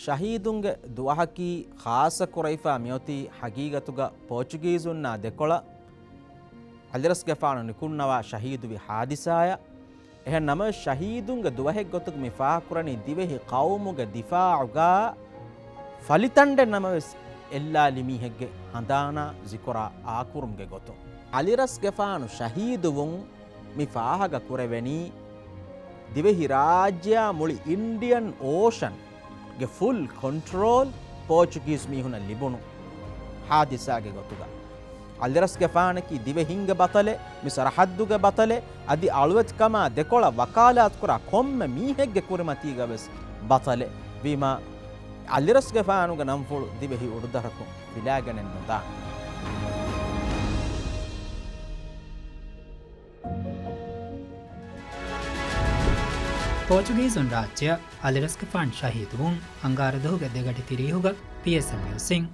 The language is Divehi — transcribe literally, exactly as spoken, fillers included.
ޝަހީދުންގެ ދުވަހަކީ ޚާއްޞަ ކުރައިފާ މިއޮތީ ހަގީގަތުގަ ޕޯޗުގީޒުންނާ ދެކޮޅަށް އަލިރަސްގެފާނު ނިކުންނަވާ ޝަހީދުވި ހާދިސާއަށް. އެހެން ނަމަވެސް، ޝަހީދުންގެ ދުވަހެއްގޮތުގަ މި ފާހަގަކުރަނީ ދިވެހި ޤައުމުގެ ދިފާޢުގަ ފަލިތަނޑެއް ނަމަވެސް އެއްލާލި މީހެއްގެ ހަނދާނާ ޒިކުރާ އާކުރުމުގެ ގޮތުން. އަލިރަސްގެފާނު ޝަހީދުވުން މި ފާހަގަ ކުރެވެނީ، ދިވެހިރާއްޖެއާ މުޅި އިންޑިއަން އޯޝަންގެ ފުލް ކޮންޓްރޯލް ޕޯޗުގީޒް މީހުނަށް ލިބުނު ހާދިސާގެ ގޮތުގަ. އަލިރަސްގެފާނަކީ ދިވެހިންގެ ބަޠަލެއް، މި ސަރަޙައްދުގެ ބަޠަލެއް، އަދި އަޅުވެތިކަމާ ދެކޮޅަށް ވަކާލާތުކުރާ ކޮންމެ މީހެއްގެ ކުރިމަތީގަވެސް ބަޠަލެއް. ވީމާ، އަލިރަސްގެފާނުގެ ނަންފުޅު ދިވެހި އުޑުދަށަކުން ފިލާގެނެއް ނުދާނެ. ޕޯޗުގީޒުން ރާއްޖެއަށް އަލިރަސްގެފާން ޝަހީދުވުން އަންގާރަ ދުވަހުގެ ދެގަޑި ތިރީހުގަ ޕީއެސްއެމް ނިއުސްއިން